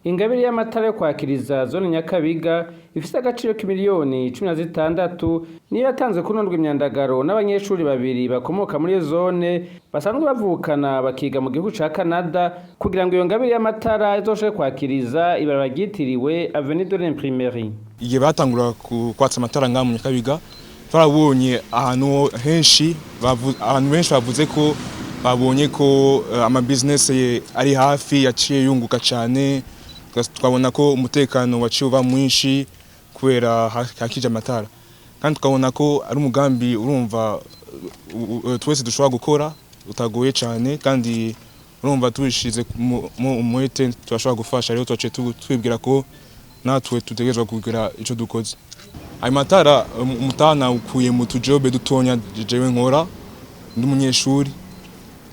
Ingabire y'amatara yo kwakiriza zone Nyakabiga ifise agaciro k'imiliyoni 16 niyo yatanzwe kuri ndwi imyandagaro n'abanyeshuri babiri bakomoka muri iyo zone basanzwe bavukana bakiga mu gihugu ca Canada, kugira ngo iyo ngabire y'amatara izoshobore kwakiriza ibarabara ryitiriwe Avenue de l'Imprimerie. Igihe batangura kwatsa amatara ngaha mu Nyakabiga, twarabonye ahantu henshi abantu benshi bavuze ko babonye ko ama business ari hafi yaciye yunguka cyane. Twabona ko umutekano waciye uba mwinshi kubera hakije amatara, kandi tukabona ko ari umugambi urumva twese dushobora gukora, utagoye cyane, kandi urumva tubishize mu umwete turashobora gufasha. Rero twaciye twibwira ko natwe tutegerezwa kugira ico dukoze. Ayo matara umutana ukuye mu tujobe dutonya jewe nkora, ndi umunyeshuri.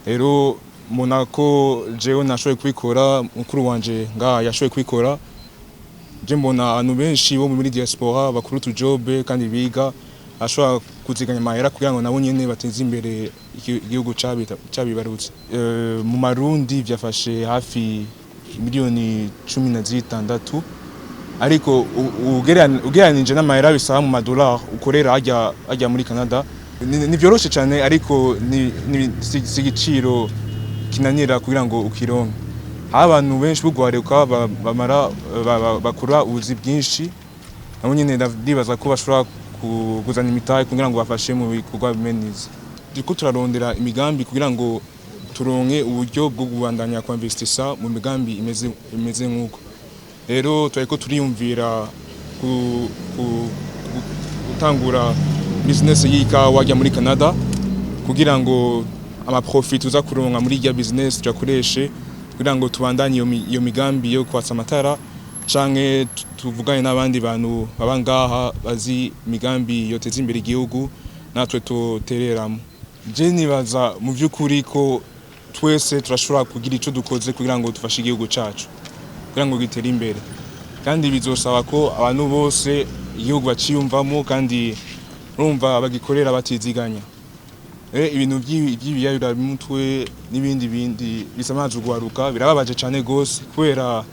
Rero mbona ko jewe nashoboye kubikora, mukuru wanje ngaha yashoboye kubikora. Je mbona abantu benshi bo muri diaspora bakora utujobe kandi biga, ashobora kuziganya amahera kugira ngo nabo nyene bateze imbere igihugu cabibarutse. Mu marundi vyafashe hafi miliyoni 16, ariko ugereranije n'amahera bisaba mu madolari ukorera hajya muri Canada, ni vyoroshe cyane, ariko si igiciro kinanira kugira ngo ukironke. Aho abantu benshi b'ugwaruka bamara bakora ubuzi bwinshi, nabo nyene ndibaza ko bashobora kuzana imitahe kugira ngo bafashe mu bikorwa bimwe. Turiko turarondera imigambi kugira ngo turonke uburyo bwo kubandanya kuinvestisa mu migambi imeze nk'uko. Rero turariko turiyumvira gutangura business y'ikawa rya muri Canada, kugira ngo ama profit tuza kuronka muri irya business tuyakoreshe kugira ngo tubandanye iyo migambi yo kwatsa amatara, canke tuvugane n'abandi bantu baba ngaha bazi imigambi yoteza imbere igihugu natwe tutereramo. Je nibaza mu vy'ukuri ko twese turashobora kugira ico dukoze kugira ngo dufashe igihugu cacu kugira ngo gitere imbere, kandi bizosaba ko abantu bose igihugu baciyumvamo kandi urumva bagikorera batiziganya. Ibintu vy'ibiyayuramutwe n'ibindi bindi bisamaje ugwaruka birababaje cane gose, kubera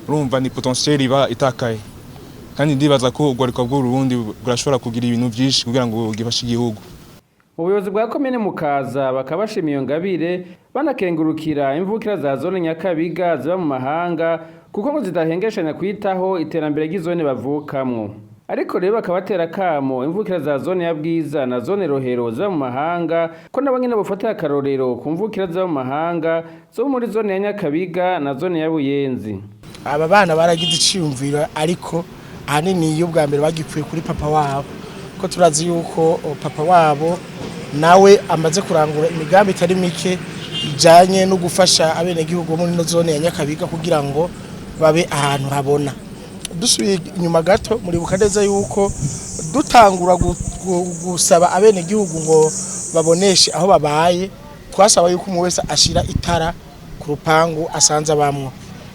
urumva ni potentiel iba itakaye, kandi ndibaza ko ugwaruka bw'Uburundi burashobora kugira ibintu vyinshi kugira ngo gifashe igihugu. Ubuyobozi bwa komine Mukaza bakaba bashimiye iyo ngabire, banakengurukira imvukira za zone Nyakabiga ziba mu mahanga, kuko ngo zidahengeshanya kwitaho iterambere ry'izone bavukamwo. Ariko rero bakabatera kamo imvukira za zone ya Bwiza na zone Rohero ziba mu mahanga ko nabo nyene bofatira akarorero ku mvukira ziba mu mahanga zo muri zone ya Nyakabiga na zone ya Buyenzi. Aba bana baragize iciyumviro, ariko ahanini iyo ubwa mbere bagikuye kuri papa wabo, ko turazi yuko papa wabo nawe amaze kurangura imigambi itari mike ijanye no gufasha abenegihugu bo muri ino zone ya Nyakabiga kugira ngo babe ahantu habona. Dusubiye inyuma gato, muribuka neza yuko dutangura gusaba abenegihugu ngo baboneshe aho babaye, twasaba yuko umwe wese ashira itara ku rupangu asanze abamwo.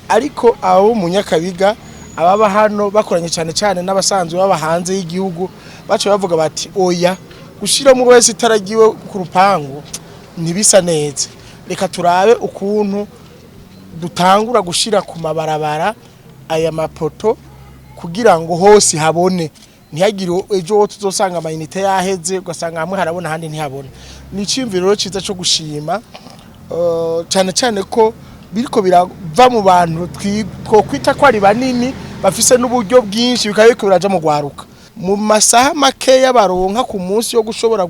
Ariko abo mu Nyakabiga ababa hano bakoranye cyane cyane n'abasanzwe baba hanze y'igihugu, baca bavuga bati: "Oya, gushiramo wese itara ryiwe ku rupangu ntibisa neza, reka turabe ukuntu dutangura gushira ku mabarabara aya mapoto kugira ngo hose habone, ntihagire ejo wo tuzosanga ama unités yaheze, ugasanga hamwe harabona ahandi ntihabona." Ni iciyumviro rero ciza cyo gushima, cyane cyane ko biriko birava mu bantu twokwita ko ari banini, bafise n'uburyo bwinshi, bikaba biriko biraja mu gwaruka mu masaha makeya baronka ku munsi yo gushobora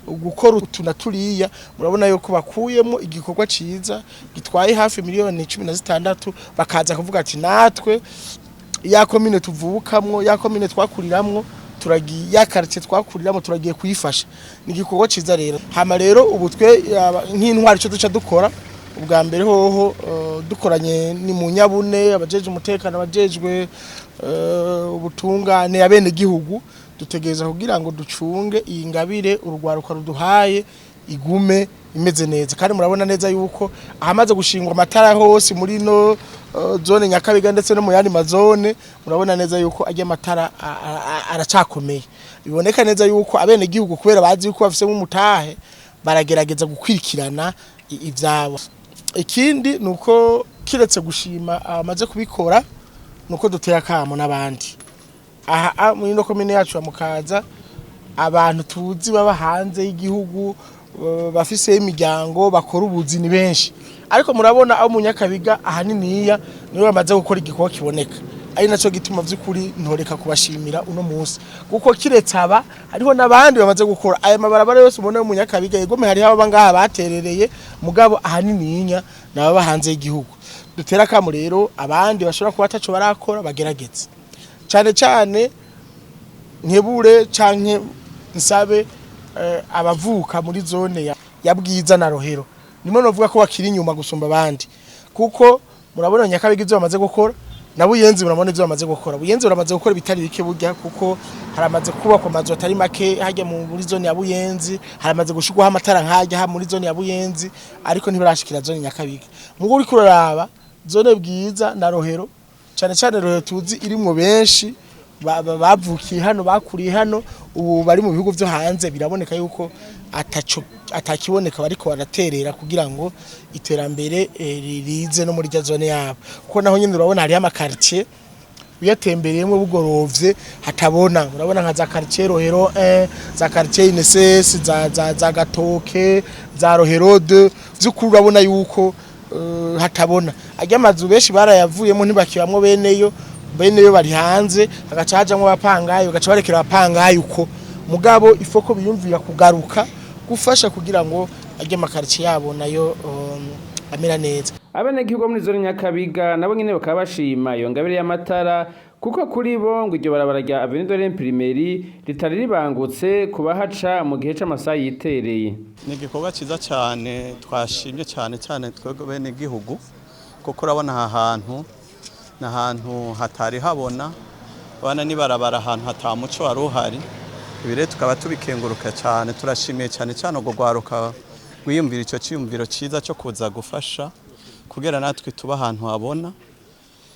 gukora utu na turiya. Murabona yuko bakuyemo igikorwa ciza gitwaye hafi miliyoni 16, bakaza kuvuga ati: "Natwe ya komine tuvukamwo, ya komine twakuriramwo, turagiye, ya quartier twakuriramwo turagiye kuyifasha." Ni igikorwa ciza rero. Hama rero ubu twe nk'intwari, ico duca dukora ubwa mbere hoho, dukoranye ni mu nyabune, abajeje umutekano, abajejwe ubutungane, abene gihugu, dutegereza kugira ngo ducunge iyi ngabire urugwaruka ruduhaye igume imeze neza. Kandi murabona neza yuko ahamaze gushingwa amatara hose muri no zone Nyakabiga ndetse no mu yandi mazone, murabona neza yuko ajya amatara aracakomeye. Biboneka neza yuko abene gihugu, kubera bazi yuko bafise umutahe, baragerageza gukwirikirana ivyabo. Ikindi nuko Kiretse gushima abamaze kubikora, nuko duteye akamo n'abandi aha muri ino komine yacu ya Mukaza. Abantu tuzi baba hanze y'igihugu, bafise imiryango, bakora ubuzi, ni benshi, ariko murabona abo mu Nyakabiga ahaniniya nibo bamaze gukora igikorwa kiboneka, ari naco gituma vy'ukuri ntoreka kubashimira uno munsi, kuko kiretse aba hariho n'abandi bamaze gukora aya mabarabara yose ubona yo mu Nyakabiga. Yegome, hariho aba ngaha baterereye, mugabo ahaniniya nababa hanze y'igihugu. Dutera akamo rero abandi bashobora kuba ataco barakora, bagerageze cane cane, nkebure canke nsabe abavuka muri zone ya Bwiza na Rohero, nimwe novuga ko bakiri inyuma gusumba abandi, kuko murabona Nyakabiga ivyo bamaze gukora, na Buyenzi murabona ivyo bamaze gukora. Buyenzi baramaze gukora ibitari bike burya, kuko haramaze kubakwa amazu atari make hajya muri zone ya Buyenzi, haramaze gushirwaho amatara nkajya ha muri zone ya Buyenzi, ariko ntibarashikira zone Nyakabiga. Mugo uriko uraraba zone Bwiza na Rohero, cane cane Rohero tuzi irimwo benshi bavukiye hano, bakuriye hano, ubu bari mu bihugu vyo hanze, biraboneka yuko ataco atakiboneka bariko baraterera kugira ngo iterambere rize no muri rya zone yabo, kuko naho nyine urabona hariho ama quartier uyatembereyemo bugorovye hatabona. Murabona nka za quartier Rohero 1, za quartier INSS, za Gatoke, za Rohero 2, vy'ukuri urabona yuko hatabona. Arya amazu benshi barayavuyemo, ntibakibamwo beneyo, beneyo bari hanze, hagaca hajamwo abapangayi, bagaca barekera abapangayi uko. Mugabo ifoko biyumvira kugaruka gufasha kugira ngo arya ama quartier yabo nayo amera neza. Abenegihugu bo muri zone Nyakabiga nabo nyene bakaba bashima iyo ngabire y'amatara, kuko kuri bo ngo iryo barabara rya Avenue de l'Imprimerie ritari ribangutse kubahaca mu gihe c'amasaha yitereye. Ni igikorwa cyiza cyane twashimye cyane cyane twebwe bene igihugu, kuko urabona aha hantu ni ahantu hatari habona, urabona n'ibarabara ahantu hata muco wari uhari. Ibi rero tukaba tubikenguruka cyane, turashimiye cyane cyane urwo rwaruka rwiyumvira icyo cyiyumviro cyiza cyo kuza gufasha kugira natwe tuba ahantu habona.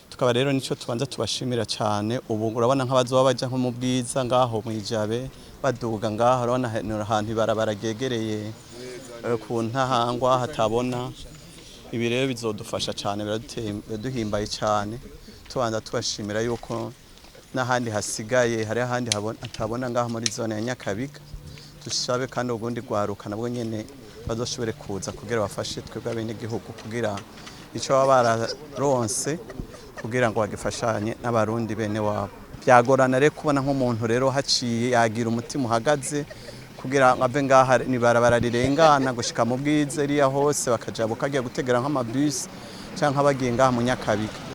Tukaba rero nicyo tubanza tubashimira cyane. Ubu urabona nk'abazoba bajya nko mu Bwiza ngaho mu Ijabe, baduga ngaho, urabona ni ahantu ibarabara ryegereye ku ntahangwa hatabona. Ibi rero bizodufasha cyane, biraduhimbaye cyane. Tubanza tubashimira yuko n'ahandi hasigaye hari ahandi hatabona ngaho muri zone ya Nyakabiga, dusabe kandi ubundi rwaruka nabwo nyene bazoshobore kuza kugira bafashe twebwe abenegihugu, kugira ico baba bararonse kugira ngo bagifashanye n'Abarundi bene wabo. Byagorana rero kubona nk'umuntu rero haciye yagira umutima uhagaze kugira ngo ave ngaha nibarabara rirengana gushika mu Bwiza iriya hose, bakajabuka agiye gutegera nk'amabisi canke abagiye ngaha mu Nyakabiga.